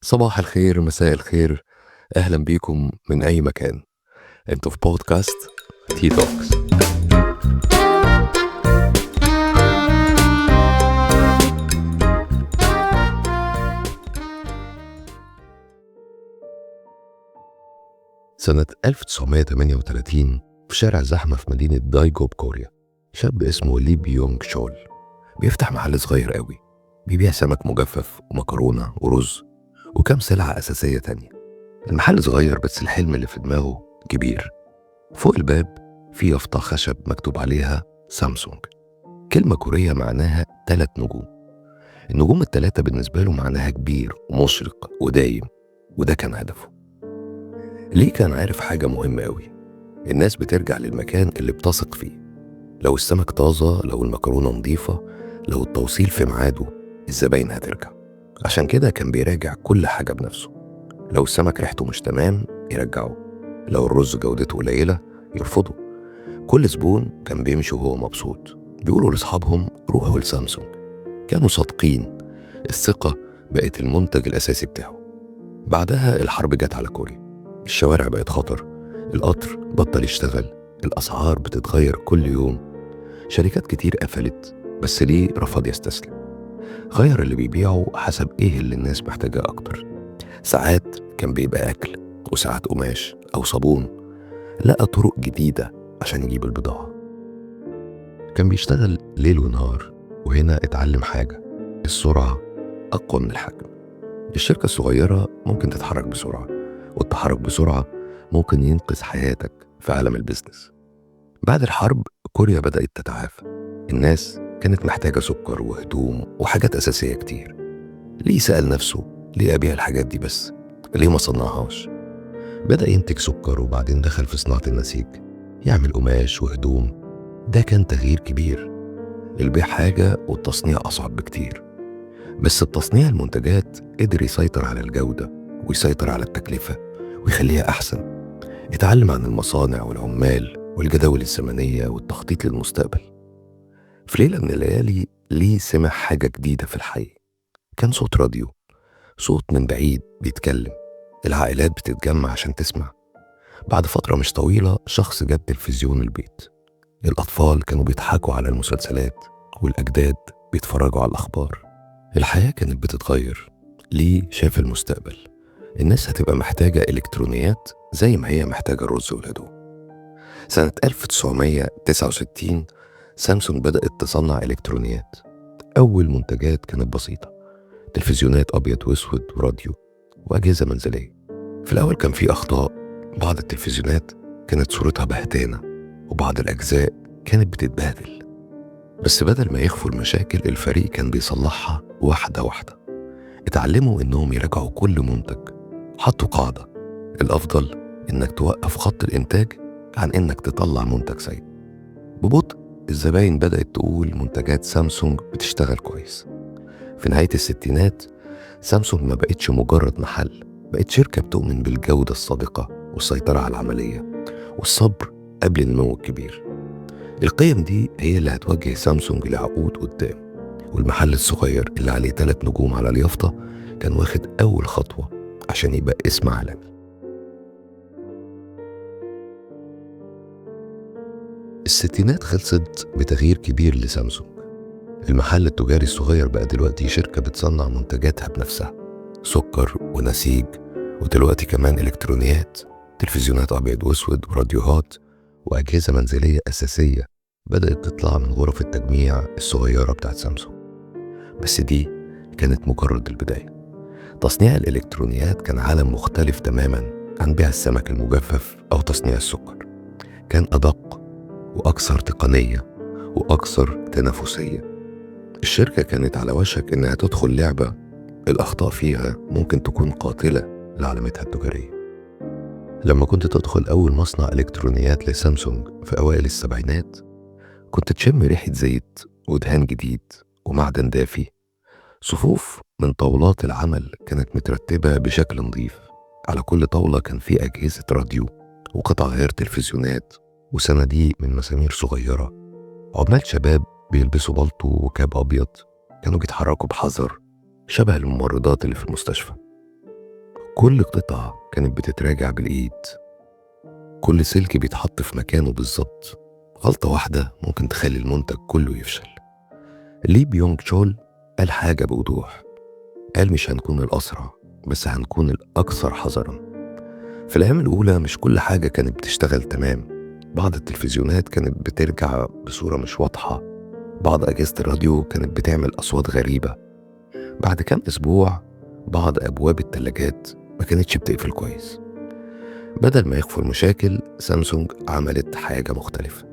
صباح الخير، مساء الخير، أهلا بيكم من أي مكان. انتوا في بودكاست Tea Talks. سنة 1938 في شارع زحمة في مدينة دايجو بكوريا، شاب اسمه لي بيونغ شول بيفتح محل صغير قوي بيبيع سمك مجفف ومكرونة ورز وكم سلعة أساسية تانية. المحل صغير بس الحلم اللي في دماغه كبير. فوق الباب في يافطة خشب مكتوب عليها سامسونج، كلمة كورية معناها 3 نجوم. النجوم ال3 بالنسبة له معناها كبير ومشرق ودايم، وده كان هدفه. ليه كان عارف حاجة مهمة قوي؟ الناس بترجع للمكان اللي بتثق فيه. لو السمك طازة، لو المكرونة نظيفة، لو التوصيل في ميعاده، الزباين هترجع. عشان كده كان بيراجع كل حاجة بنفسه. لو السمك ريحته مش تمام يرجعه، لو الرز جودته قليلة يرفضه. كل زبون كان بيمشي وهو مبسوط، بيقولوا لأصحابهم روحوا لسامسونج. كانوا صادقين، الثقة بقت المنتج الأساسي بتاعه. بعدها الحرب جت على كوريا، الشوارع بقت خطر، القطر بطل يشتغل، الأسعار بتتغير كل يوم، شركات كتير قفلت. بس ليه رفض يستسلم؟ غير اللي بيبيعه حسب إيه اللي الناس محتاجاه أكتر. ساعات كان بيبقى أكل، وساعات قماش أو صابون. لقى طرق جديدة عشان يجيب البضاعة. كان بيشتغل ليل ونهار، وهنا اتعلم حاجة: السرعة أقوى من الحجم. الشركة الصغيرة ممكن تتحرك بسرعة، والتحرك بسرعة ممكن ينقذ حياتك في عالم ال business. بعد الحرب كوريا بدأت تتعافى. الناس كانت محتاجة سكر وهدوم وحاجات أساسية كتير. ليه سأل نفسه ليه أبيع الحاجات دي بس؟ ليه ما صنعهاش؟ بدأ ينتج سكر، وبعدين دخل في صناعة النسيج، يعمل قماش وهدوم. ده كان تغيير كبير. البيع حاجة والتصنيع أصعب بكتير، بس التصنيع المنتجات قدر يسيطر على الجودة ويسيطر على التكلفة ويخليها أحسن. اتعلم عن المصانع والعمال والجداول الزمنية والتخطيط للمستقبل. في ليلة من الليالي ليه سمع حاجة جديدة في الحي. كان صوت راديو، صوت من بعيد بيتكلم. العائلات بتتجمع عشان تسمع. بعد فترة مش طويلة شخص جاب تلفزيون البيت. الأطفال كانوا بيضحكوا على المسلسلات، والأجداد بيتفرجوا على الأخبار. الحياة كانت بتتغير. ليه شاف المستقبل؟ الناس هتبقى محتاجة إلكترونيات زي ما هي محتاجة الرز والهدوم. سنة 1969 سامسونج بدأت تصنع إلكترونيات. أول منتجات كانت بسيطة، تلفزيونات أبيض وأسود وراديو وأجهزة منزلية. في الأول كان في أخطاء، بعض التلفزيونات كانت صورتها بهتانة وبعض الأجزاء كانت بتتبهدل. بس بدل ما يخفوا المشاكل، الفريق كان بيصلحها واحدة واحدة. اتعلموا إنهم يراجعوا كل منتج. حطوا قاعدة: الأفضل إنك توقف خط الإنتاج عن إنك تطلع منتج سيء. ببطء الزباين بدأت تقول منتجات سامسونج بتشتغل كويس. في نهاية الستينات سامسونج ما بقتش مجرد محل، بقت شركة بتؤمن بالجودة الصادقة والسيطرة على العملية والصبر قبل النمو الكبير. القيم دي هي اللي هتوجه سامسونج لعقود قدام. والمحل الصغير اللي عليه 3 نجوم على اليافطة كان واخد أول خطوة عشان يبقى اسم عالمي. الستينات خلصت بتغيير كبير لسامسونج. المحل التجاري الصغير بقى دلوقتي شركة بتصنع منتجاتها بنفسها، سكر ونسيج، ودلوقتي كمان إلكترونيات، تلفزيونات أبيض وأسود وراديوهات وأجهزة منزلية أساسية بدأت تطلع من غرف التجميع الصغيرة بتاعت سامسونج. بس دي كانت مجرد البداية. تصنيع الإلكترونيات كان عالم مختلف تماما عن بيع السمك المجفف أو تصنيع السكر. كان أدق وأكثر تقنية وأكثر تنافسية. الشركة كانت على وشك إنها تدخل لعبة الأخطاء فيها ممكن تكون قاتلة لعلامتها التجارية. لما كنت تدخل أول مصنع إلكترونيات لسامسونج في أوائل السبعينات، كنت تشم ريحة زيت ودهان جديد ومعدن دافي. صفوف من طاولات العمل كانت مترتبة بشكل نظيف. على كل طاولة كان في أجهزة راديو وقطع غيار تلفزيونات وصناديق من مسامير صغيرة. عمال شباب بيلبسوا بالطو وكاب أبيض كانوا بيتحركوا بحذر شبه الممرضات اللي في المستشفى. كل قطعة كانت بتتراجع بالإيد، كل سلك بيتحط في مكانه بالظبط. غلطة واحدة ممكن تخلي المنتج كله يفشل. لي بيونج تشول قال حاجة بوضوح، قال مش هنكون الأسرع، بس هنكون الأكثر حذرا. في الأيام الأولى مش كل حاجة كانت بتشتغل تمام. بعض التلفزيونات كانت بترجع بصورة مش واضحة، بعض أجهزة الراديو كانت بتعمل أصوات غريبة. بعد كام أسبوع بعض أبواب التلاجات ما كانتش بتقفل كويس. بدل ما يخفوا المشاكل، سامسونج عملت حاجة مختلفة.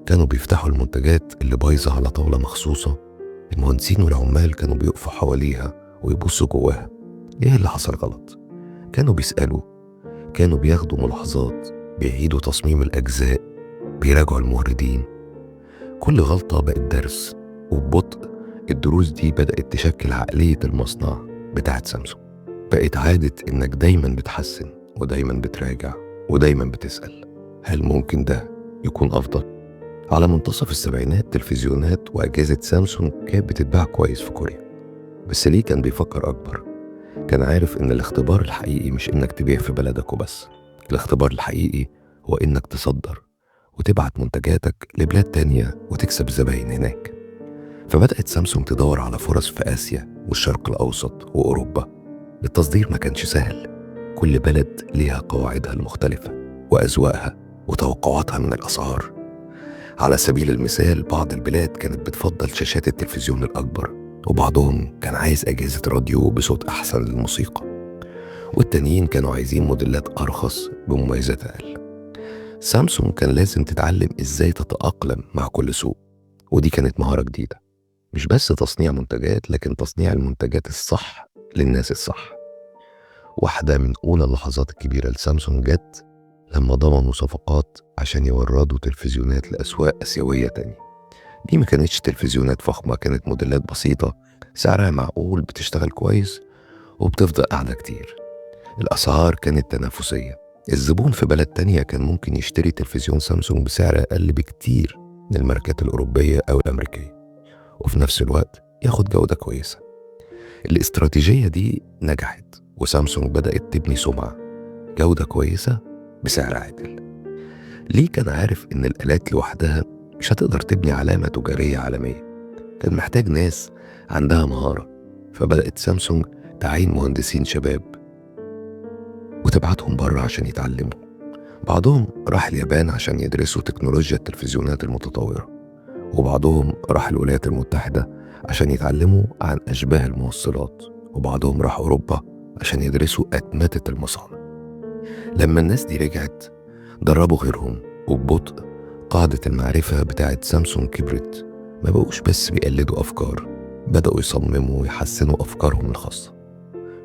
كانوا بيفتحوا المنتجات اللي بايظة على طاولة مخصوصة، المهندسين والعمال كانوا بيقفوا حواليها ويبصوا جواها، إيه اللي حصل غلط؟ كانوا بيسألوا، كانوا بياخدوا ملاحظات، بيعيدوا تصميم الأجزاء، بيراجعوا الموردين. كل غلطة بقت درس، وببطء الدروس دي بدأت تشكل عقلية المصنع بتاعت سامسونج. بقت عادة إنك دايما بتحسن ودايما بتراجع ودايما بتسأل هل ممكن ده يكون أفضل؟ على منتصف السبعينات تلفزيونات وأجهزة سامسونج كانت بتتباع كويس في كوريا، بس ليه كان بيفكر أكبر؟ كان عارف إن الاختبار الحقيقي مش إنك تبيع في بلدك وبس، الاختبار الحقيقي هو إنك تصدر وتبعت منتجاتك لبلاد تانية وتكسب زباين هناك. فبدأت سامسونج تدور على فرص في آسيا والشرق الأوسط وأوروبا. التصدير ما كانش سهل، كل بلد ليها قواعدها المختلفة وأذواقها وتوقعاتها من الأسعار. على سبيل المثال بعض البلاد كانت بتفضل شاشات التلفزيون الأكبر، وبعضهم كان عايز أجهزة راديو بصوت أحسن للموسيقى، والتانيين كانوا عايزين موديلات أرخص بمميزات أقل. سامسونج كان لازم تتعلم إزاي تتأقلم مع كل سوق، ودي كانت مهارة جديدة، مش بس تصنيع منتجات، لكن تصنيع المنتجات الصح للناس الصح. واحدة من أولى اللحظات الكبيرة لسامسونج جت لما ضمنوا صفقات عشان يوردوا تلفزيونات لأسواق آسيوية تانية. دي ما كانتش تلفزيونات فخمة، كانت موديلات بسيطة سعرها معقول، بتشتغل كويس وبتفضل قاعدة كتير. الأسعار كانت تنافسية، الزبون في بلد تانية كان ممكن يشتري تلفزيون سامسونج بسعر أقل بكتير من الماركات الأوروبية أو الأمريكية، وفي نفس الوقت ياخد جودة كويسة. الاستراتيجية دي نجحت، وسامسونج بدأت تبني سمعة جودة كويسة بسعر عادل. ليه كان عارف إن الآلات لوحدها مش هتقدر تبني علامة تجارية عالمية، كان محتاج ناس عندها مهارة. فبدأت سامسونج تعين مهندسين شباب وتبعتهم بره عشان يتعلموا. بعضهم راح اليابان عشان يدرسوا تكنولوجيا التلفزيونات المتطورة، وبعضهم راح الولايات المتحدة عشان يتعلموا عن أشباه الموصلات، وبعضهم راح أوروبا عشان يدرسوا أتمتة المصانع. لما الناس دي رجعت دربوا غيرهم، وببطء قاعدة المعرفة بتاعت سامسونج كبرت. ما بقوش بس بيقلدوا أفكار، بدأوا يصمموا ويحسنوا أفكارهم الخاصة.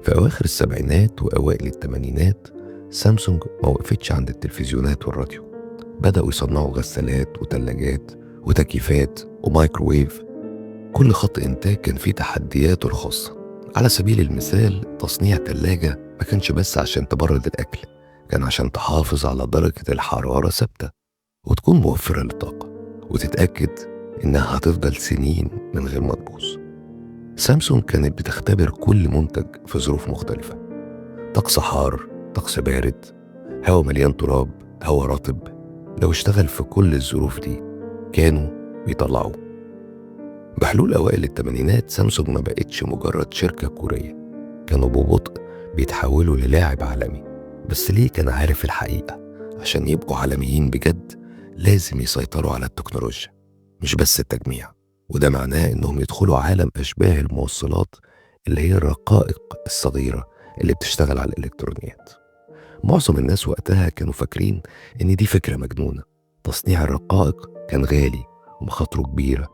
في أواخر السبعينات وأوائل الثمانينات سامسونج ما وقفتش عند التلفزيونات والراديو، بدأوا يصنعوا غسالات وتلاجات وتكييفات ومايكروويف. كل خط إنتاج كان فيه تحدياته الخاصة. على سبيل المثال تصنيع تلاجة ما كانش بس عشان تبرد الأكل، كان عشان تحافظ على درجة الحرارة ثابتة وتكون موفرة للطاقة وتتأكد إنها هتفضل سنين من غير ما تبوظ. سامسونج كانت بتختبر كل منتج في ظروف مختلفة، طقس حار، طقس بارد، هواء مليان تراب، هواء رطب. لو اشتغل في كل الظروف دي كانوا بيطلعوه. بحلول أوائل الثمانينات سامسونج ما بقتش مجرد شركة كورية، كانوا ببطء بيتحولوا للاعب عالمي. بس ليه كان عارف الحقيقة؟ عشان يبقوا عالميين بجد لازم يسيطروا على التكنولوجيا مش بس التجميع، وده معناه إنهم يدخلوا عالم أشباه الموصلات اللي هي الرقائق الصغيرة اللي بتشتغل على الإلكترونيات. معظم الناس وقتها كانوا فاكرين إن دي فكرة مجنونة. تصنيع الرقائق كان غالي ومخاطره كبيرة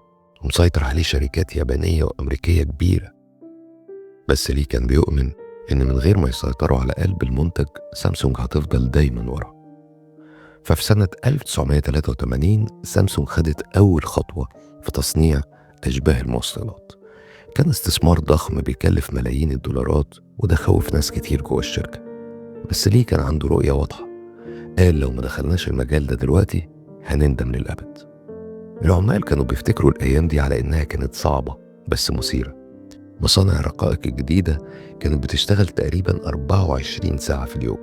ومسيطر عليه شركات يابانية وأمريكية كبيرة. بس ليه كان بيؤمن إن من غير ما يسيطروا على قلب المنتج سامسونج هتفضل دايما ورا. ففي سنة 1983 سامسونج خدت أول خطوة في تصنيع أشباه الموصلات. كان استثمار ضخم بيكلف ملايين الدولارات، وده خوف ناس كتير جوه الشركة. بس ليه كان عنده رؤية واضحة، قال لو ما دخلناش المجال ده دلوقتي هنندم للأبد. العمال كانوا بيفتكروا الأيام دي على إنها كانت صعبة بس مثيرة. مصانع الرقائق الجديدة كانت بتشتغل تقريبا 24 ساعة في اليوم.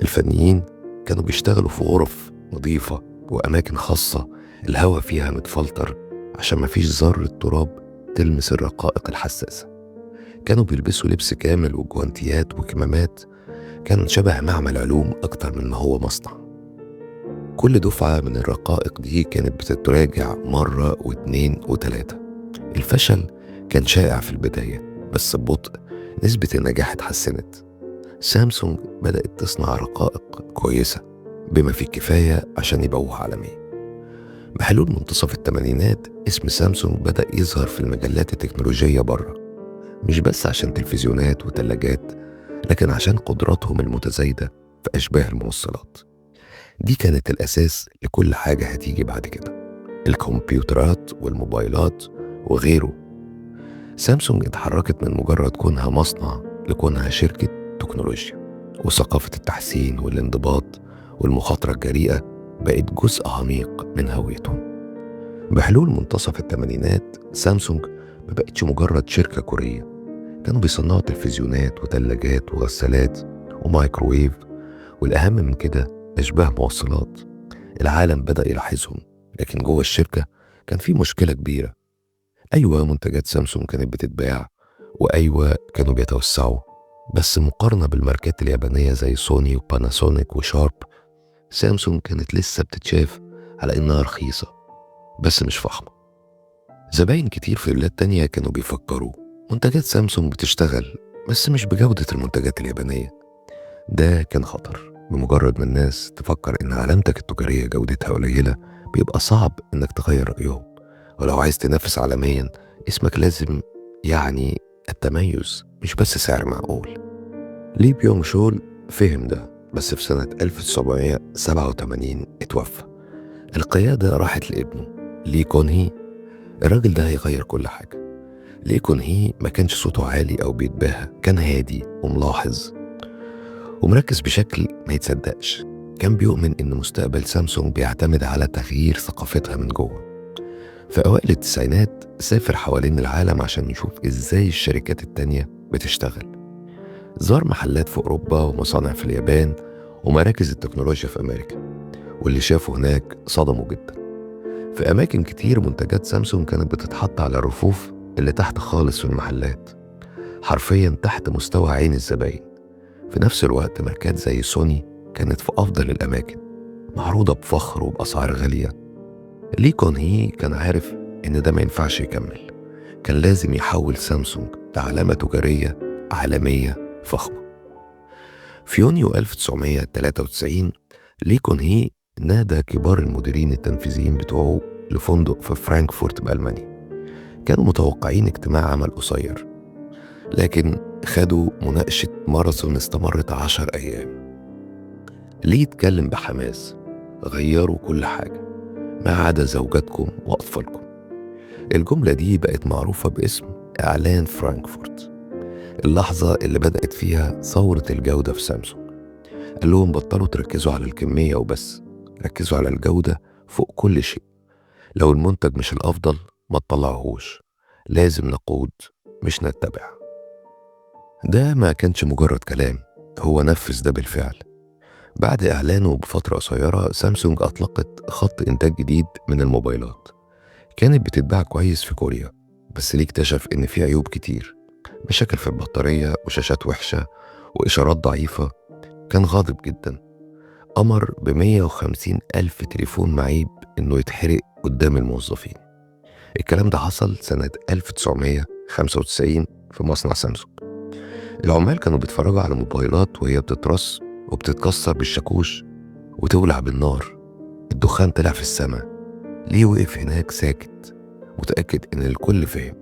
الفنيين كانوا بيشتغلوا في غرف نظيفة وأماكن خاصة الهواء فيها متفلتر عشان مفيش ذرة تراب تلمس الرقائق الحساسة. كانوا بيلبسوا لبس كامل وجوانتيات وكمامات، كان شبه معمل علوم أكتر من ما هو مصنع. كل دفعة من الرقائق دي كانت بتتراجع مرة واثنين وثلاثة. الفشل كان شائع في البداية، بس ببطء نسبة النجاح اتحسنت. سامسونج بدأت تصنع رقائق كويسة بما فيه الكفاية عشان يبيعوها عالميا. بحلول منتصف الثمانينات اسم سامسونج بدأ يظهر في المجلات التكنولوجية بره، مش بس عشان تلفزيونات وتلاجات، لكن عشان قدراتهم المتزايدة في أشباه الموصلات. دي كانت الأساس لكل حاجة هتيجي بعد كده، الكمبيوترات والموبايلات وغيره. سامسونج اتحركت من مجرد كونها مصنع لكونها شركة تكنولوجيا، وثقافة التحسين والانضباط والمخاطرة الجريئة بقت جزء عميق من هويتهم. بحلول منتصف الثمانينات سامسونج ما بقتش مجرد شركة كورية، كانوا بيصنعوا تلفزيونات وتلاجات وغسالات ومايكروويف، والأهم من كده أشباه موصلات. العالم بدأ يلاحظهم، لكن جوه الشركة كان في مشكلة كبيرة. أيوة منتجات سامسونج كانت بتتباع، وأيوة كانوا بيتوسعوا، بس مقارنة بالماركات اليابانية زي سوني وباناسونيك وشارب، سامسونج كانت لسه بتتشاف على إنها رخيصة بس مش فخمة. زباين كتير في بلاد تانية كانوا بيفكروا منتجات سامسونج بتشتغل بس مش بجودة المنتجات اليابانية. ده كان خطر. بمجرد ما الناس تفكر إن علامتك التجارية جودتها قليلة بيبقى صعب إنك تغير رأيهم، ولو عايز تنافس عالميا اسمك لازم يعني التميز، مش بس سعر معقول. لي بيونغ شول فهم ده، بس في سنة 1987 اتوفى. القيادة راحت لابنه لي كون هي. الراجل ده هيغير كل حاجة. لي كون هي ما كانش صوته عالي أو بيتباهى، كان هادي وملاحظ ومركز بشكل ما يتصدقش. كان بيؤمن إن مستقبل سامسونج بيعتمد على تغيير ثقافتها من جوه. في أوائل التسعينات سافر حوالين العالم عشان يشوف إزاي الشركات التانية بتشتغل. زار محلات في أوروبا ومصانع في اليابان ومراكز التكنولوجيا في أمريكا، واللي شافه هناك صدمه جدا. في أماكن كتير منتجات سامسونج كانت بتتحط على الرفوف اللي تحت خالص في المحلات، حرفيا تحت مستوى عين الزباين. في نفس الوقت ماركات زي سوني كانت في أفضل الأماكن، معروضة بفخر وبأسعار غالية. لي كون هي كان عارف إن ده ما ينفعش يكمل، كان لازم يحول سامسونج لعلامة تجارية عالمية فخمة. في يونيو 1993 لي كون هي نادى كبار المديرين التنفيذيين بتوعه لفندق في فرانكفورت بألمانيا. كانوا متوقعين اجتماع عمل قصير، لكن خدوا مناقشة ماراثون استمرت 10 أيام. ليه اتكلم بحماس، غيروا كل حاجة ما عدا زوجاتكم وأطفالكم. الجملة دي بقت معروفة باسم إعلان فرانكفورت، اللحظة اللي بدأت فيها ثورة الجودة في سامسونج. قال لهم بطلوا تركزوا على الكمية وبس، ركزوا على الجودة فوق كل شيء. لو المنتج مش الأفضل ما تطلعهوش، لازم نقود مش نتبع. ده ما كانش مجرد كلام، هو نفذ ده بالفعل. بعد إعلانه بفترة قصيرة سامسونج أطلقت خط إنتاج جديد من الموبايلات. كانت بتتباع كويس في كوريا، بس ليه اكتشف إن في عيوب كتير، مشاكل في البطارية وشاشات وحشة وإشارات ضعيفة. كان غاضب جدا، أمر ب150 ألف تليفون معيب إنه يتحرق قدام الموظفين. الكلام ده حصل سنة 1995 في مصنع سامسونج. العمال كانوا بيتفرجوا على موبايلات وهي بتترص وبتتكسر بالشاكوش وتولع بالنار. الدخان طلع في السماء. ليه وقف هناك ساكت، متأكد إن الكل فهم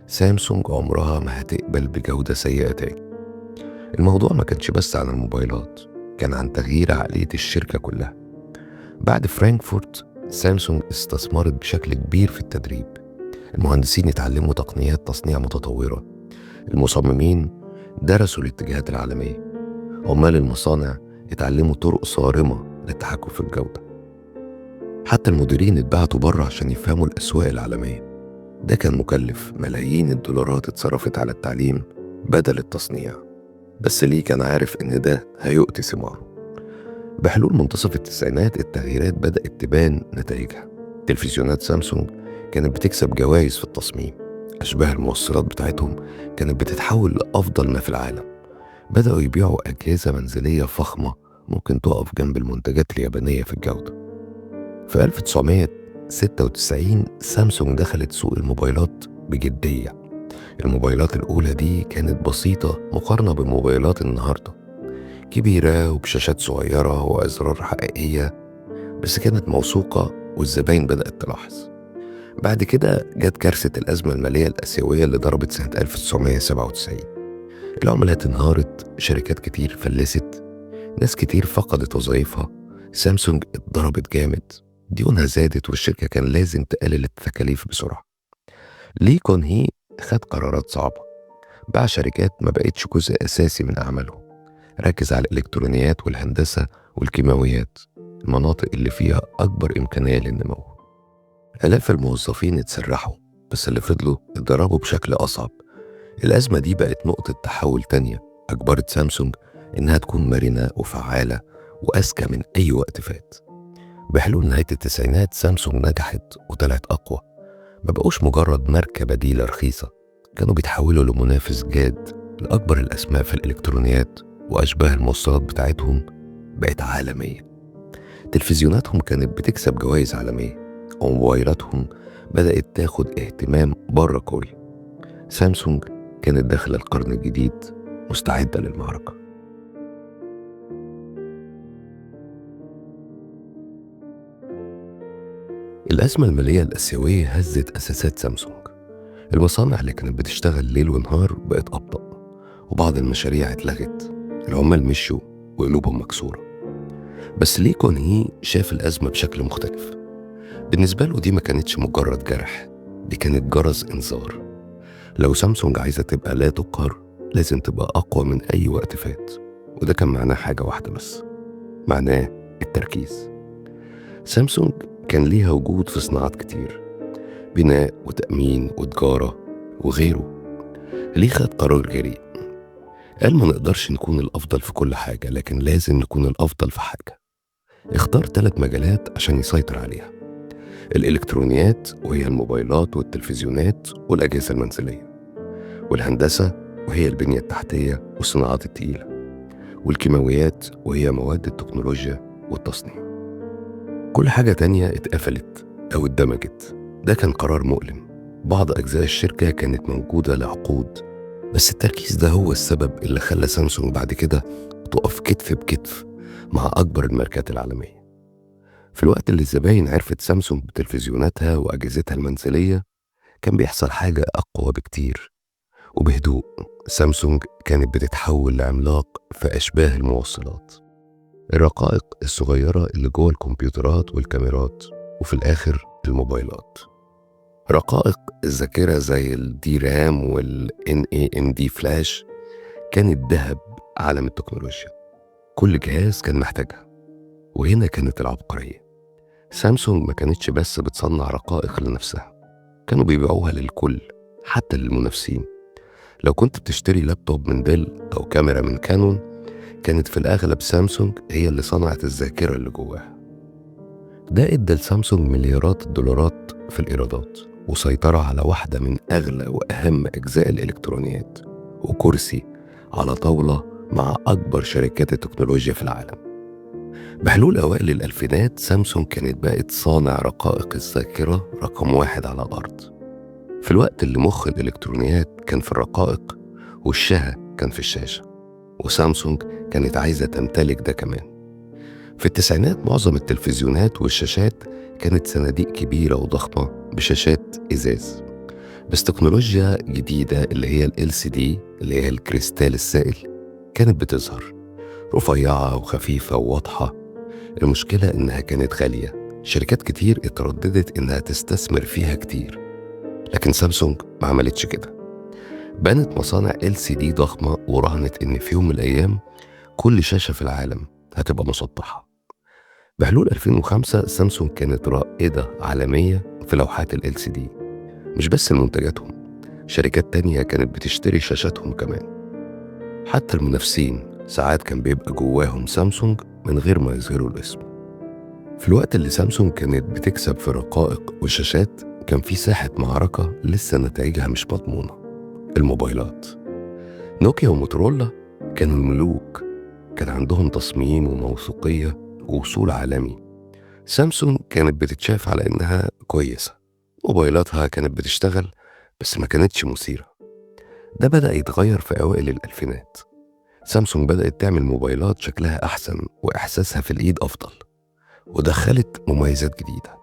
سامسونج عمرها ما هتقبل بجودة سيئة تاني. الموضوع ما كانش بس عن الموبايلات، كان عن تغيير عقلية الشركة كلها. بعد فرانكفورت سامسونج استثمرت بشكل كبير في التدريب. المهندسين اتعلموا تقنيات تصنيع متطورة، المصممين درسوا الاتجاهات العالمية، عمال المصانع اتعلموا طرق صارمة للتحكم في الجودة. حتى المديرين اتبعتوا بره عشان يفهموا الأسواق العالمية. ده كان مكلف، ملايين الدولارات اتصرفت على التعليم بدل التصنيع، بس ليه كان عارف إن ده هيؤتي ثماره. بحلول منتصف التسعينات التغييرات بدأت تبان نتائجها. تلفزيونات سامسونج كانت بتكسب جوائز في التصميم، أشباه الموصلات بتاعتهم كانت بتتحول لأفضل ما في العالم. بدأوا يبيعوا أجهزة منزلية فخمة ممكن تقف جنب المنتجات اليابانية في الجودة. في 1996 سامسونج دخلت سوق الموبايلات بجدية. الموبايلات الأولى دي كانت بسيطة مقارنة بموبايلات النهاردة، كبيرة وبشاشات صغيرة وأزرار حقيقية، بس كانت موثوقة والزباين بدأت تلاحظ. بعد كده جت كارثة الأزمة المالية الآسيوية اللي ضربت سنة 1997. العملات انهارت، شركات كتير فلست، ناس كتير فقدت وظائفها، سامسونج اتضربت جامد، ديونها زادت، والشركة كان لازم تقلل التكاليف بسرعة. لي كون هي خد قرارات صعبة، باع شركات ما بقتش جزء أساسي من أعماله، ركز على الإلكترونيات والهندسة والكيماويات، المناطق اللي فيها أكبر إمكانية للنمو. آلاف الموظفين اتسرحوا، بس اللي فضلوا اتدربوا بشكل أصعب. الأزمة دي بقت نقطة تحول تانية أجبرت سامسونج إنها تكون مرنة وفعالة وأذكى من أي وقت فات. بحلول نهاية التسعينات سامسونج نجحت وطلعت أقوى، ما بقوش مجرد ماركة بديلة رخيصة، كانوا بيتحولوا لمنافس جاد لأكبر الأسماء في الإلكترونيات، وأشباه الموصلات بتاعتهم بقت عالمية. تلفزيوناتهم كانت بتكسب جوائز عالمية، وموبايلاتهم بدأت تاخد اهتمام بره كوريا. سامسونج كانت داخلة القرن الجديد مستعدة للمعركة. الأزمة المالية الآسيوية هزت أساسات سامسونج. المصانع اللي كانت بتشتغل ليل ونهار بقت أبطأ، وبعض المشاريع اتلغت، العمال مشوا وقلوبهم مكسورة. بس لي كون هي شاف الأزمة بشكل مختلف. بالنسبة له دي ما كانتش مجرد جرح، دي كانت جرس إنذار. لو سامسونج عايزة تبقى لا تقهر لازم تبقى أقوى من أي وقت فات، وده كان معناه حاجة واحدة بس، معناه التركيز. سامسونج كان ليها وجود في صناعات كتير، بناء وتأمين وتجارة وغيره. ليه خد قرار جريء، قال ما نقدرش نكون الأفضل في كل حاجة، لكن لازم نكون الأفضل في حاجة. اختار 3 مجالات عشان يسيطر عليها: الإلكترونيات وهي الموبايلات والتلفزيونات والأجهزة المنزلية، والهندسة وهي البنية التحتية والصناعات التقيلة، والكيماويات وهي مواد التكنولوجيا والتصنيع. كل حاجة تانية اتقفلت أو اتدمجت. ده كان قرار مؤلم. بعض أجزاء الشركة كانت موجودة لعقود، بس التركيز ده هو السبب اللي خلى سامسونج بعد كده تقف كتف بكتف مع أكبر الماركات العالمية. في الوقت اللي الزباين عرفت سامسونج بتلفزيوناتها وأجهزتها المنزلية، كان بيحصل حاجة أقوى بكتير. وبهدوء سامسونج كانت بتتحول لعملاق في أشباه الموصلات، الرقائق الصغيرة اللي جوه الكمبيوترات والكاميرات، وفي الآخر الموبايلات. رقائق الذاكرة زي ال DRAM وال NAND flash كانت ذهب عالم التكنولوجيا، كل جهاز كان محتاجها. وهنا كانت العبقرية. سامسونج ما كانتش بس بتصنع رقائق لنفسها، كانوا بيبيعوها للكل حتى للمنافسين. لو كنت بتشتري لابتوب من ديل أو كاميرا من كانون، كانت في الأغلب سامسونج هي اللي صنعت الذاكرة اللي جواها. ده ادى لسامسونج مليارات الدولارات في الإيرادات، وسيطرة على واحدة من أغلى وأهم أجزاء الإلكترونيات، وكرسي على طاولة مع أكبر شركات التكنولوجيا في العالم. بحلول أوائل الألفينات سامسونج كانت بقت صانع رقائق الذاكرة رقم 1 على الأرض، في الوقت اللي مخ الإلكترونيات كان في الرقائق والشها كان في الشاشة، وسامسونج كانت عايزة تمتلك ده كمان. في التسعينات معظم التلفزيونات والشاشات كانت صناديق كبيرة وضخمة بشاشات إزاز، بس تكنولوجيا جديدة اللي هي ال LCD اللي هي الكريستال السائل كانت بتظهر، رفيعة وخفيفة وواضحة. المشكلة إنها كانت غالية، شركات كتير اترددت إنها تستثمر فيها كتير، لكن سامسونج ما عملتش كده. بنت مصانع LCD ضخمة وراهنت إن في يوم من الأيام كل شاشة في العالم هتبقى مسطحة. بحلول 2005 سامسونج كانت رائدة عالمية في لوحات ال LCD، مش بس لمنتجاتهم، شركات تانية كانت بتشتري شاشاتهم كمان. حتى المنافسين ساعات كان بيبقى جواهم سامسونج من غير ما يظهروا الاسم. في الوقت اللي سامسونج كانت بتكسب في رقائق وشاشات، كان في ساحة معركة لسه نتائجها مش مضمونة: الموبايلات. نوكيا وموتورولا كانوا الملوك، كان عندهم تصميم وموثوقية ووصول عالمي. سامسونج كانت بتتشاف على إنها كويسة، موبايلاتها كانت بتشتغل بس ما كانتش مثيرة. ده بدأ يتغير في أوائل الألفينات. سامسونج بدأت تعمل موبايلات شكلها أحسن وإحساسها في الإيد أفضل، ودخلت مميزات جديدة.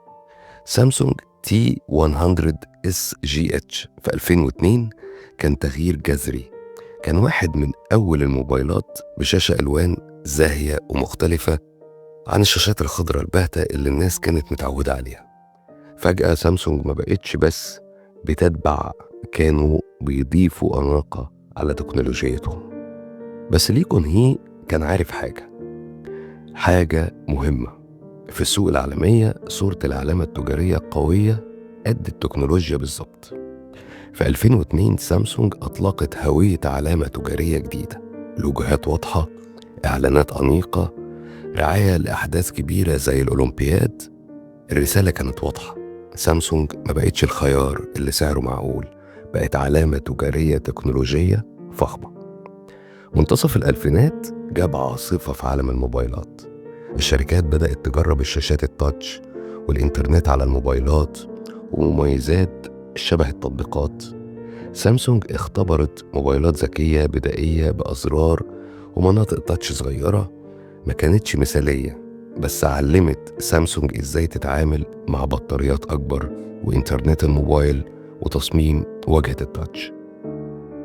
سامسونج T 100 SGH في 2002 كان تغيير جذري. كان واحد من أول الموبايلات بشاشة ألوان زاهية ومختلفة عن الشاشات الخضراء الباهتة اللي الناس كانت متعودة عليها. فجأة سامسونج ما بقتش بس بتتبع، كانوا بيضيفوا أناقة على تكنولوجيتهم. بس لي كون هي كان عارف حاجة مهمة في السوق العالمية: صورة العلامة التجارية قوية قد التكنولوجيا بالظبط. في 2002 سامسونج أطلقت هوية علامة تجارية جديدة، لوجوهات واضحة، إعلانات أنيقة، رعاية لأحداث كبيرة زي الأولمبياد. الرسالة كانت واضحة: سامسونج ما بقتش الخيار اللي سعره معقول، بقت علامة تجارية تكنولوجية فخمة. منتصف الألفينات جاب عاصفة في عالم الموبايلات. الشركات بدأت تجرب الشاشات ال touch والإنترنت على الموبايلات ومميزات شبه التطبيقات. سامسونج اختبرت موبايلات ذكية بدائية بأزرار ومناطق touch صغيرة، ما كانتش مثالية، بس علمت سامسونج إزاي تتعامل مع بطاريات أكبر وإنترنت الموبايل وتصميم واجهة ال touch.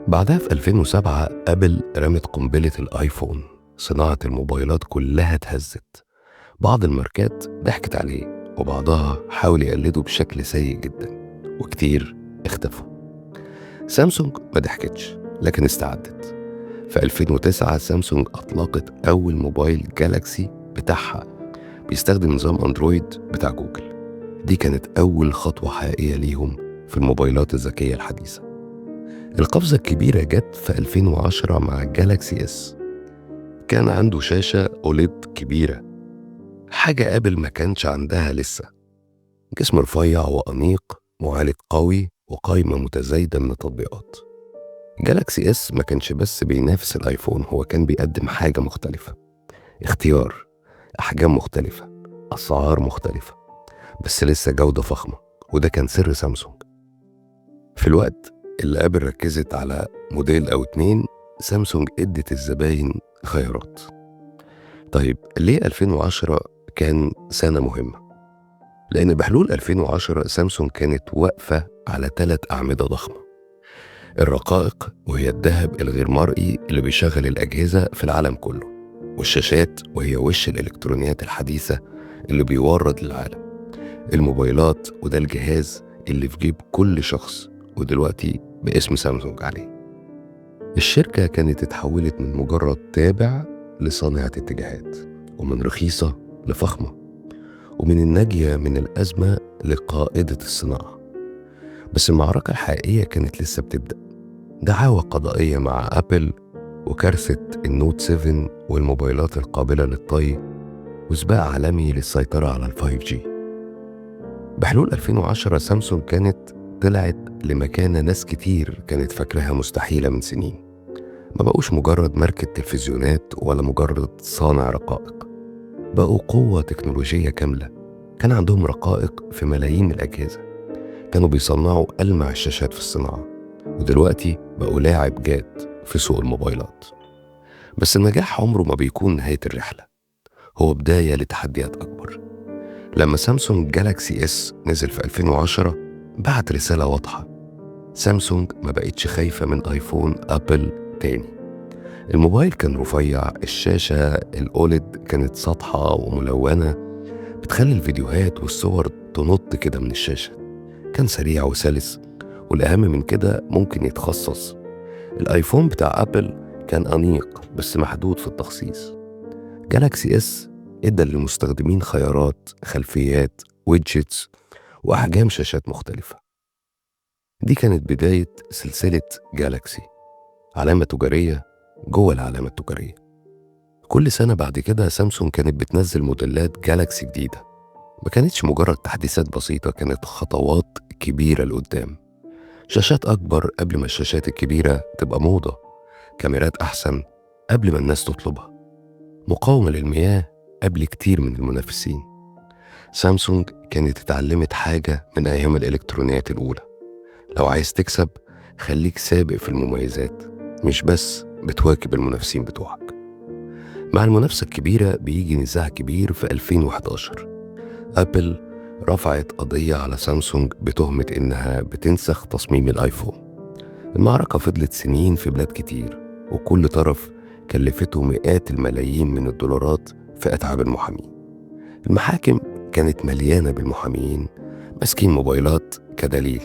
بعدها في 2007 أبل رمت قنبلة الآيفون. صناعة الموبايلات كلها اتهزت. بعض الماركات ضحكت عليه، وبعضها حاول يقلده بشكل سيء جدا، وكتير اختفوا. سامسونج ما ضحكتش، لكن استعدت. في 2009 سامسونج أطلقت أول موبايل جالاكسي بتاعها بيستخدم نظام أندرويد بتاع جوجل. دي كانت أول خطوة حقيقية ليهم في الموبايلات الذكية الحديثة. القفزة الكبيرة جت في 2010 مع جالاكسي S. كان عنده شاشة OLED كبيرة، حاجة أبل ما كانش عندها لسه. جسم رفيع وأنيق، معالج قوي، وقائمة متزايدة من التطبيقات. جالاكسي S ما كانش بس بينافس الايفون، هو كان بيقدم حاجة مختلفة: اختيار، أحجام مختلفة، أسعار مختلفة، بس لسه جودة فخمة. وده كان سر سامسونج. في الوقت اللي أبل ركزت على موديل أو اتنين، سامسونج ادت الزباين خيارات. طيب ليه 2010 كان سنة مهمة؟ لأن بحلول 2010 سامسونج كانت واقفة على 3 أعمدة ضخمة: الرقائق، وهي الذهب الغير مرئي اللي بيشغل الأجهزة في العالم كله، والشاشات، وهي وش الإلكترونيات الحديثة اللي بيورد للعالم، الموبايلات، وده الجهاز اللي في جيب كل شخص ودلوقتي باسم سامسونج عليه. الشركة كانت اتحولت من مجرد تابع لصانعة اتجاهات، ومن رخيصة لفخمة، ومن الناجية من الأزمة لقائدة الصناعة. بس المعركة الحقيقية كانت لسه بتبدأ. دعاوى قضائية مع أبل، وكارثة النوت 7 والموبايلات القابلة للطي، وسباق عالمي للسيطرة على ال 5G. بحلول 2010 سامسونج كانت طلعت لمكانة ناس كتير كانت فاكراها مستحيلة من سنين. ما بقوش مجرد ماركة تلفزيونات ولا مجرد صانع رقائق، بقوا قوة تكنولوجية كاملة. كان عندهم رقائق في ملايين الأجهزة، كانوا بيصنعوا ألمع الشاشات في الصناعة، ودلوقتي بقوا لاعب جاد في سوق الموبايلات. بس النجاح عمره ما بيكون نهاية الرحلة، هو بداية لتحديات أكبر. لما سامسونج جالاكسي S نزل في 2010 بعت رسالة واضحة: سامسونج ما بقتش خايفة من آيفون أبل تاني. الموبايل كان رفيع، الشاشة ال OLED كانت سطحة وملونة بتخلي الفيديوهات والصور تنط كده من الشاشة، كان سريع وسلس، والأهم من كده ممكن يتخصص. الآيفون بتاع أبل كان أنيق بس محدود في التخصيص. جالاكسي S ادى للمستخدمين خيارات، خلفيات، widgets، وأحجام شاشات مختلفة. دي كانت بداية سلسلة جالاكسي، علامة تجارية جوه العلامة التجارية. كل سنة بعد كده سامسونج كانت بتنزل موديلات جالاكسي جديدة. ما كانتش مجرد تحديثات بسيطة، كانت خطوات كبيرة لقدام. شاشات أكبر قبل ما الشاشات الكبيرة تبقى موضة، كاميرات أحسن قبل ما الناس تطلبها، مقاومة للمياه قبل كتير من المنافسين. سامسونج كانت اتعلمت حاجة من أيام الإلكترونيات الأولى: لو عايز تكسب خليك سابق في المميزات، مش بس بتواكب المنافسين بتوعك. مع المنافسة الكبيرة بيجي نزاع كبير. في 2011 أبل رفعت قضية على سامسونج بتهمة إنها بتنسخ تصميم الآيفون. المعركة فضلت سنين في بلاد كتير، وكل طرف كلفته مئات الملايين من الدولارات في أتعاب المحامين. المحاكم كانت مليانة بالمحامين ماسكين موبايلات كدليل.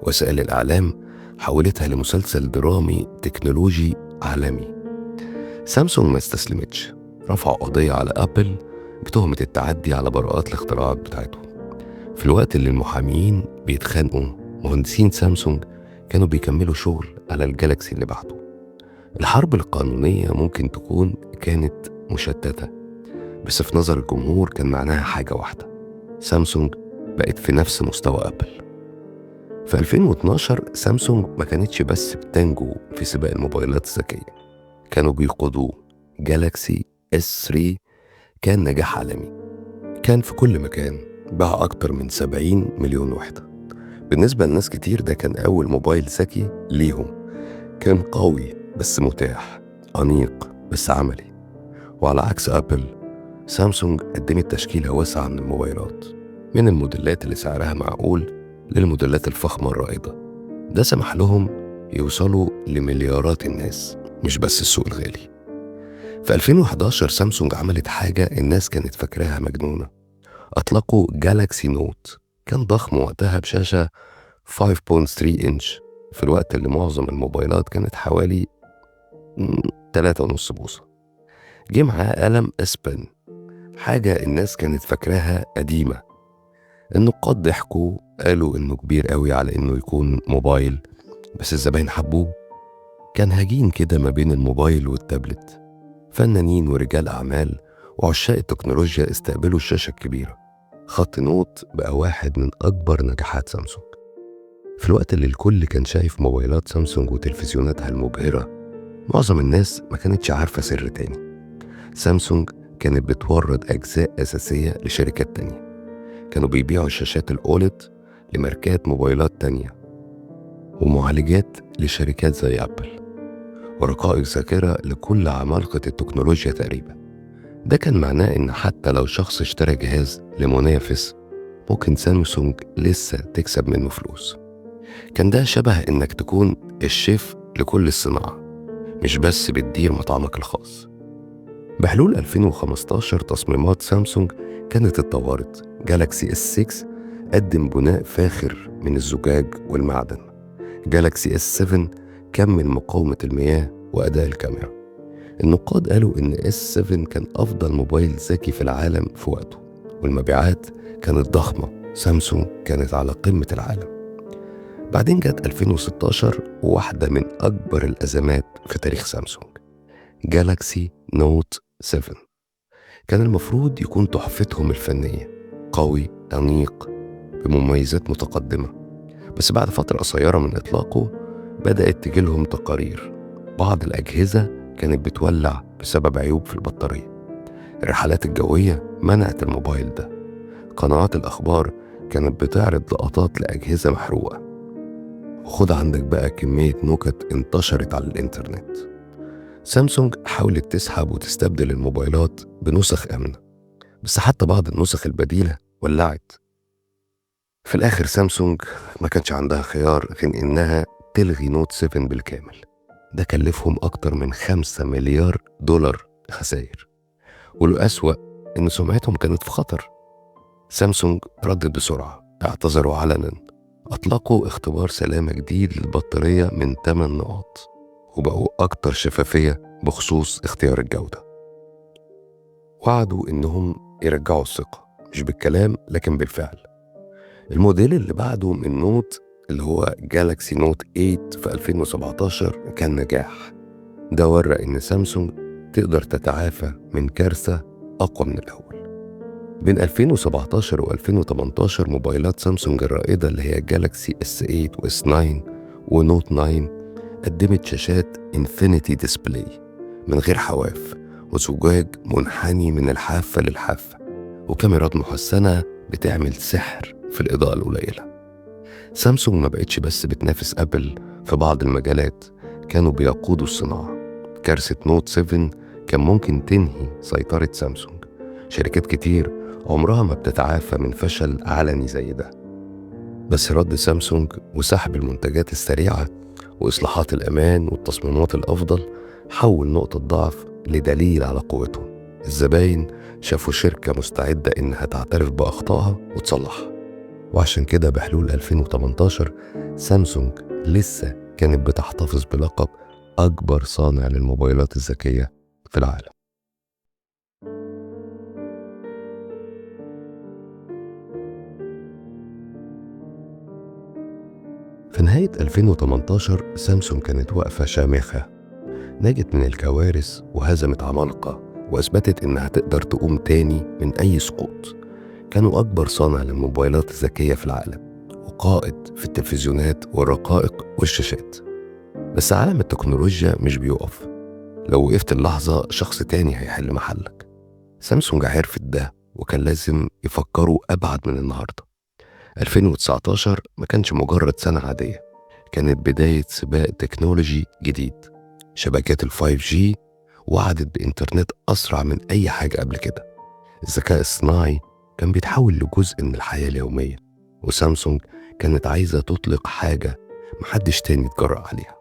وسائل الإعلام حولتها لمسلسل درامي تكنولوجي عالمي. سامسونج ما استسلمتش، رفعوا قضية على أبل بتهمة التعدي على براءات الاختراعات بتاعتهم. في الوقت اللي المحامين بيتخانقوا، مهندسين سامسونج كانوا بيكملوا شغل على الجالكسي اللي بعده. الحرب القانونية ممكن تكون كانت مشتتة، بس في نظر الجمهور كان معناها حاجة واحدة: سامسونج بقت في نفس مستوى أبل. في 2012 سامسونج ما كانتش بس بتنجو في سباق الموبايلات الذكية، كانوا بيقودوه. جالاكسي اس 3 كان نجاح عالمي، كان في كل مكان، باع أكتر من 70 مليون وحدة. بالنسبة لناس كتير ده كان أول موبايل ذكي ليهم. كان قوي بس متاح، أنيق بس عملي. وعلى عكس أبل، سامسونج قدمت تشكيلة واسعة من الموبايلات، من الموديلات اللي سعرها معقول للموديلات الفخمة الرائدة. ده سمح لهم يوصلوا لمليارات الناس، مش بس السوق الغالي. في 2011 سامسونج عملت حاجة الناس كانت فاكراها مجنونة: أطلقوا جالاكسي نوت. كان ضخم وقتها، بشاشة 5.3 إنش، في الوقت اللي معظم الموبايلات كانت حوالي 3.5 بوصة. جه معاه قلم S Pen، حاجة الناس كانت فاكراها قديمة. النقاد ضحكوا، قالوا إنه كبير قوي على إنه يكون موبايل، بس الزباين حبوه. كان هجين كده ما بين الموبايل والتابلت. فنانين ورجال أعمال وعشاق التكنولوجيا استقبلوا الشاشة الكبيرة. خط نوت بقى واحد من أكبر نجاحات سامسونج. في الوقت اللي الكل كان شايف موبايلات سامسونج وتلفزيوناتها المبهرة، معظم الناس ما كانتش عارفة سر تاني: سامسونج كانت بتورد أجزاء أساسية لشركات تانية. كانوا بيبيعوا الشاشات ال OLED لماركات موبايلات تانية، ومعالجات لشركات زي أبل، ورقائق ذاكرة لكل عمالقة التكنولوجيا تقريبا. ده كان معناه إن حتى لو شخص اشترى جهاز لمنافس، ممكن سامسونج لسه تكسب منه فلوس. كان ده شبه إنك تكون الشيف لكل الصناعة، مش بس بتدير مطعمك الخاص. بحلول 2015 تصميمات سامسونج كانت اتطورت. جالاكسي اس 6 قدم بناء فاخر من الزجاج والمعدن. جالاكسي اس 7 كمل مقاومة المياه وأداء الكاميرا. النقاد قالوا إن اس 7 كان أفضل موبايل ذكي في العالم في وقته، والمبيعات كانت ضخمة. سامسونج كانت على قمة العالم. بعدين جت 2016، وواحدة من أكبر الأزمات في تاريخ سامسونج: جالاكسي نوت 7. كان المفروض يكون تحفتهم الفنية، قوي، أنيق، بمميزات متقدمة. بس بعد فترة قصيرة من إطلاقه بدأت تجيلهم تقارير بعض الأجهزة كانت بتولع بسبب عيوب في البطارية. الرحلات الجوية منعت الموبايل ده. قنوات الأخبار كانت بتعرض لقطات لأجهزة محروقة. وخد عندك بقى كمية نكت انتشرت على الإنترنت. سامسونج حاولت تسحب وتستبدل الموبايلات بنسخ آمنة، بس حتى بعض النسخ البديلة ولعت. في الآخر سامسونج ما كانش عندها خيار غير إنها تلغي نوت 7 بالكامل. ده كلفهم أكتر من 5 مليار دولار خسائر، والأسوأ إن سمعتهم كانت في خطر. سامسونج ردت بسرعة، اعتذروا علنا، أطلقوا اختبار سلامة جديد للبطارية من 8 نقاط، وبقوا أكتر شفافية بخصوص اختيار الجودة. وعدوا إنهم يرجعوا الثقة، مش بالكلام لكن بالفعل. الموديل اللي بعده من نوت اللي هو Galaxy Note 8 في 2017 كان نجاح. ده ورى إن سامسونج تقدر تتعافى من كارثة أقوى من الأول. بين 2017 و 2018 موبايلات سامسونج الرائدة اللي هي Galaxy S8 و S9 و Note 9 قدمت شاشات infinity display من غير حواف، وزجاج منحني من الحافة للحافة، وكاميرات محسنة بتعمل سحر في الإضاءة القليلة. سامسونج ما بقتش بس بتنافس أبل في بعض المجالات، كانوا بيقودوا الصناعة. كارثة Note 7 كان ممكن تنهي سيطرة سامسونج. شركات كتير عمرها ما بتتعافى من فشل علني زي ده، بس رد سامسونج وسحب المنتجات السريعة وإصلاحات الأمان والتصميمات الأفضل حول نقطة ضعف لدليل على قوتهم. الزباين شافوا شركة مستعدة إنها تعترف بأخطائها وتصلحها، وعشان كده بحلول 2018 سامسونج لسه كانت بتحتفظ بلقب أكبر صانع للموبايلات الذكية في العالم. في نهاية 2018 سامسونج كانت واقفة شامخة، نجت من الكوارث وهزمت عمالقة، وأثبتت إنها تقدر تقوم تاني من أي سقوط. كانوا أكبر صانع للموبايلات الذكية في العالم، وقائد في التلفزيونات والرقائق والشاشات. بس عالم التكنولوجيا مش بيقف، لو وقفت اللحظة شخص تاني هيحل محلك. سامسونج عرفت ده، وكان لازم يفكروا أبعد من النهاردة. 2019 ما كانش مجرد سنة عادية، كانت بداية سباق تكنولوجي جديد. شبكات 5G وعدت بإنترنت أسرع من أي حاجة قبل كده. الذكاء الصناعي كان بيتحول لجزء من الحياة اليومية، وسامسونج كانت عايزة تطلق حاجة محدش تاني يتجرأ عليها.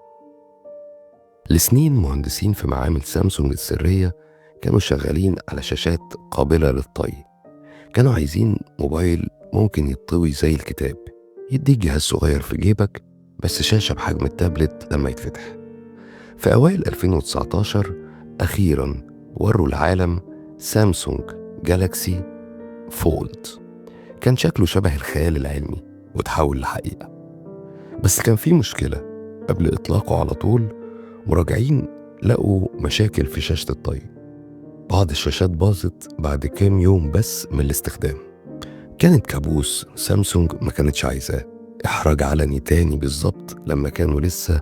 لسنين مهندسين في معامل سامسونج السرية كانوا شغالين على شاشات قابلة للطي. كانوا عايزين موبايل ممكن يتطوي زي الكتاب، يديك جهاز صغير في جيبك بس شاشة بحجم التابلت لما يتفتح. في أوائل 2019 أخيراً وروا العالم سامسونج Galaxy Fold. كان شكله شبه الخيال العلمي وتحول لحقيقة. بس كان في مشكلة قبل إطلاقه على طول. مراجعين لقوا مشاكل في شاشة الطي. بعض الشاشات باظت بعد كام يوم بس من الاستخدام. كانت كابوس سامسونج ما كانتش عايزاه، إحراج علني تاني بالظبط لما كانوا لسه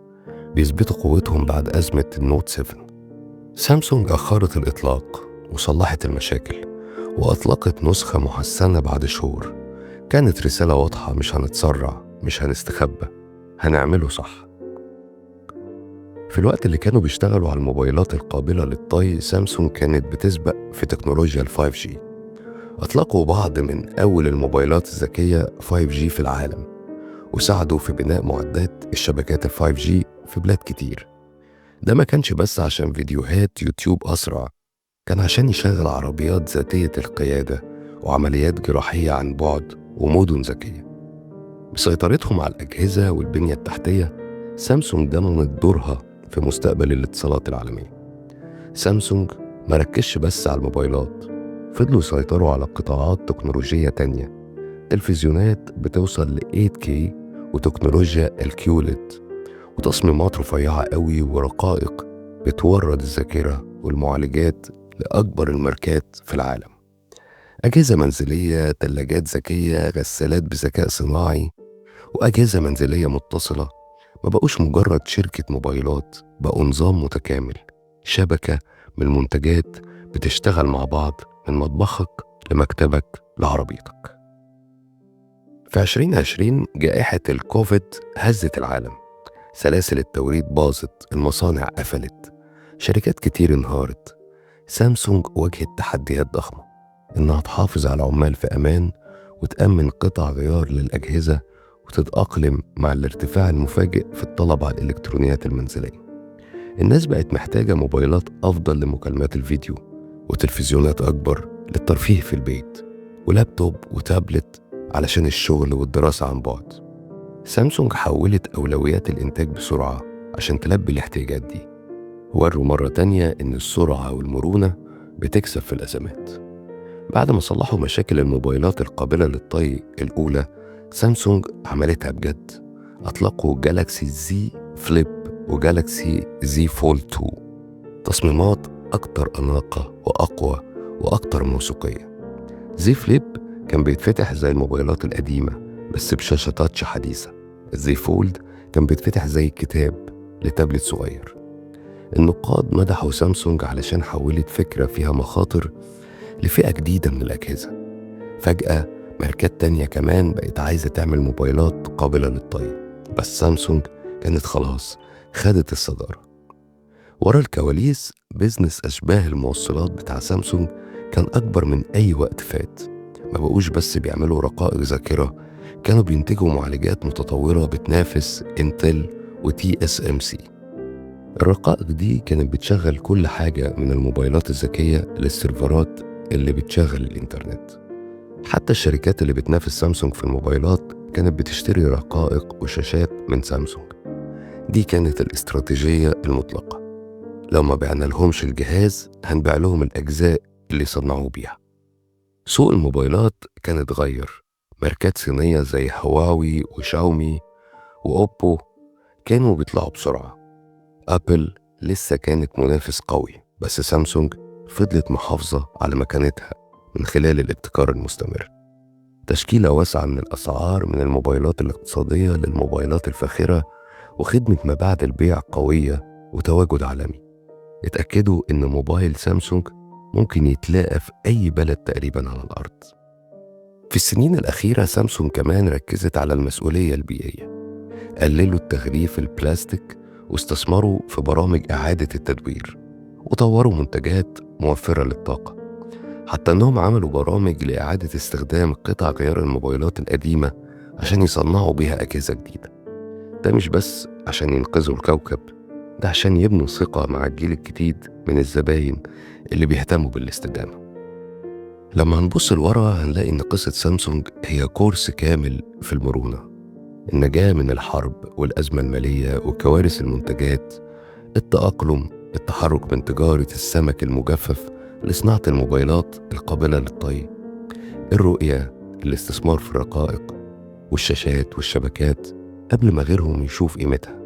بيثبتوا قوتهم بعد أزمة ال Note 7. سامسونج أخرت الإطلاق وصلحت المشاكل وأطلقت نسخة محسنة بعد شهور. كانت رسالة واضحة: مش هنتسرع، مش هنستخبى، هنعمله صح. في الوقت اللي كانوا بيشتغلوا على الموبايلات القابلة للطي، سامسونج كانت بتسبق في تكنولوجيا 5G. أطلقوا بعض من أول الموبايلات الذكية 5G في العالم، وساعدوا في بناء معدات الشبكات 5G في بلاد كتير. ده ما كانش بس عشان فيديوهات يوتيوب أسرع، كان عشان يشغل عربيات ذاتية القيادة وعمليات جراحية عن بعد ومدن ذكية. بسيطرتهم على الأجهزة والبنية التحتية، سامسونج ضمنت دورها في مستقبل الاتصالات العالمية. سامسونج ما ركزش بس على الموبايلات، فضلوا يسيطروا على قطاعات تكنولوجية تانية. تلفزيونات بتوصل ل 8K وتكنولوجيا ال QLED، وتصميمات رفيعة قوي ورقائق بتورد الذاكرة والمعالجات لأكبر الماركات في العالم. أجهزة منزلية، تلاجات ذكية، غسالات بذكاء صناعي، وأجهزة منزلية متصلة. ما بقوش مجرد شركة موبايلات، بقوا نظام متكامل، شبكة من المنتجات بتشتغل مع بعض من مطبخك لمكتبك لعربيتك. في 2020 جائحة الكوفيد هزت العالم. سلاسل التوريد باظت، المصانع قفلت، شركات كتير انهارت. سامسونج واجهت تحديات ضخمة، إنها تحافظ على عمال في أمان وتأمن قطع غيار للأجهزة وتتأقلم مع الارتفاع المفاجئ في الطلب على الإلكترونيات المنزلية. الناس بقت محتاجة موبايلات أفضل لمكالمات الفيديو، وتلفزيونات أكبر للترفيه في البيت، ولابتوب وتابلت علشان الشغل والدراسة عن بعد. سامسونج حولت أولويات الإنتاج بسرعة عشان تلبي الاحتياجات دي. وروا مرة تانية إن السرعة والمرونة بتكسب في الأزمات. بعد ما صلحوا مشاكل الموبايلات القابلة للطي الأولى، سامسونج عملتها بجد. أطلقوا Galaxy Z Flip و Galaxy Z Fold 2، تصميمات أكتر أناقة وأقوى وأكتر موثوقية. Z Flip كان بيتفتح زي الموبايلات القديمة بس بشاشة touch حديثة. ال Z Fold كان بيتفتح زي الكتاب لتابلت صغير. النقاد مدحوا سامسونج علشان حولت فكرة فيها مخاطر لفئة جديدة من الأجهزة. فجأة ماركات تانية كمان بقت عايزة تعمل موبايلات قابلة للطي، بس سامسونج كانت خلاص خدت الصدارة. ورا الكواليس business أشباه الموصلات بتاع سامسونج كان أكبر من أي وقت فات. ما بقوش بس بيعملوا رقائق ذاكرة، كانوا بينتجوا معالجات متطورة بتنافس انتل و TSMC. الرقائق دي كانت بتشغل كل حاجة من الموبايلات الذكية للسيرفرات اللي بتشغل الإنترنت. حتى الشركات اللي بتنافس سامسونج في الموبايلات كانت بتشتري رقائق وشاشات من سامسونج. دي كانت الاستراتيجية المطلقة، لو ما بعنا لهمش الجهاز هنبيع لهم الأجزاء اللي صنعوه بيها. سوق الموبايلات كان اتغير. ماركات صينية زي هواوي وشاومي وأوبو كانوا بيطلعوا بسرعة. أبل لسه كانت منافس قوي، بس سامسونج فضلت محافظة على مكانتها من خلال الابتكار المستمر. تشكيلة واسعة من الأسعار، من الموبايلات الاقتصادية للموبايلات الفاخرة، وخدمة ما بعد البيع قوية وتواجد عالمي. اتأكدوا إن موبايل سامسونج ممكن يتلاقى في أي بلد تقريبا على الأرض. في السنين الأخيرة سامسونج كمان ركزت على المسؤولية البيئية. قللوا التغليف البلاستيك واستثمروا في برامج إعادة التدوير، وطوروا منتجات موفرة للطاقة. حتى أنهم عملوا برامج لإعادة استخدام قطع غيار الموبايلات القديمة عشان يصنعوا بيها أجهزة جديدة. ده مش بس عشان ينقذوا الكوكب، ده عشان يبنوا ثقة مع الجيل الجديد من الزباين اللي بيهتموا بالاستدامة. لما هنبص لورا هنلاقي إن قصة سامسونج هي كورس كامل في المرونة. النجاة من الحرب والأزمة المالية وكوارث المنتجات، التأقلم، التحرك من تجارة السمك المجفف لصناعة الموبايلات القابلة للطي، الرؤية، الاستثمار في الرقائق والشاشات والشبكات قبل ما غيرهم يشوف قيمتها،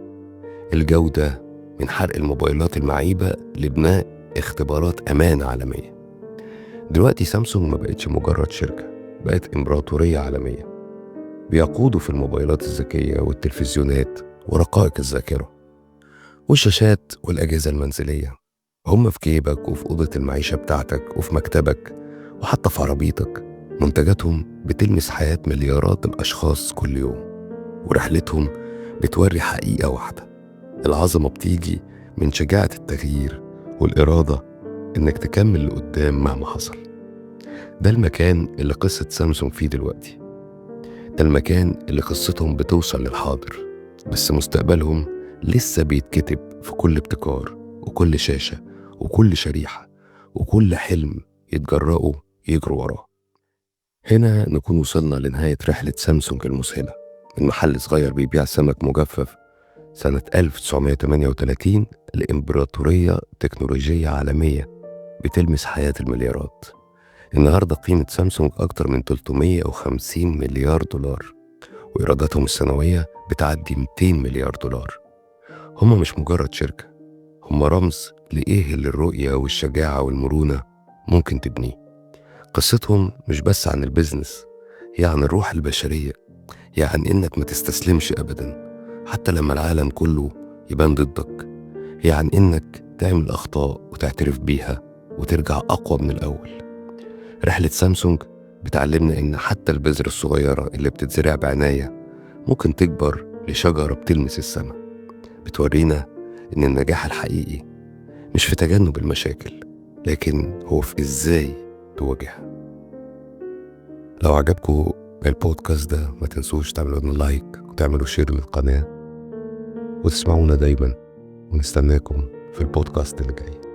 الجودة من حرق الموبايلات المعيبة لبناء اختبارات أمان عالمية. دلوقتي سامسونج ما بقتش مجرد شركة، بقت إمبراطورية عالمية. بيقودوا في الموبايلات الذكية والتلفزيونات ورقائق الذاكرة والشاشات والأجهزة المنزلية. هم في جيبك وفي أوضة المعيشة بتاعتك وفي مكتبك وحتى في عربيتك. منتجاتهم بتلمس حياة مليارات الأشخاص كل يوم، ورحلتهم بتوري حقيقة واحدة: العظمة بتيجي من شجاعة التغيير والإرادة إنك تكمل لقدام مهما حصل. ده المكان اللي قصة سامسونج فيه دلوقتي، ده المكان اللي قصتهم بتوصل للحاضر، بس مستقبلهم لسه بيتكتب في كل ابتكار وكل شاشة وكل شريحة وكل حلم يتجرأوا يجروا وراه. هنا نكون وصلنا لنهاية رحلة سامسونج المذهلة، من محل صغير بيبيع سمك مجفف سنة 1938 لإمبراطورية تكنولوجية عالمية بتلمس حياة المليارات. النهاردة قيمة سامسونج أكتر من 350 مليار دولار، وإيراداتهم السنوية بتعدي 200 مليار دولار. هم مش مجرد شركة، هم رمز لإيه اللي الرؤية والشجاعة والمرونة ممكن تبنيه. قصتهم مش بس عن ال business، هي عن الروح البشرية، هي عن إنك ما تستسلمش أبدا حتى لما العالم كله يبان ضدك، هي عن إنك تعمل أخطاء وتعترف بيها وترجع أقوى من الأول. رحلة سامسونج بتعلمنا إن حتى البذرة الصغيرة اللي بتتزرع بعناية ممكن تكبر لشجرة بتلمس السماء. بتورينا إن النجاح الحقيقي مش في تجنب المشاكل، لكن هو في إزاي تواجهها. لو عجبكم البودكاست ده ما تنسوش تعملوا لنا like وتعملوا share للقناة وتسمعونا دايما، ونستناكم في البودكاست اللي جاي.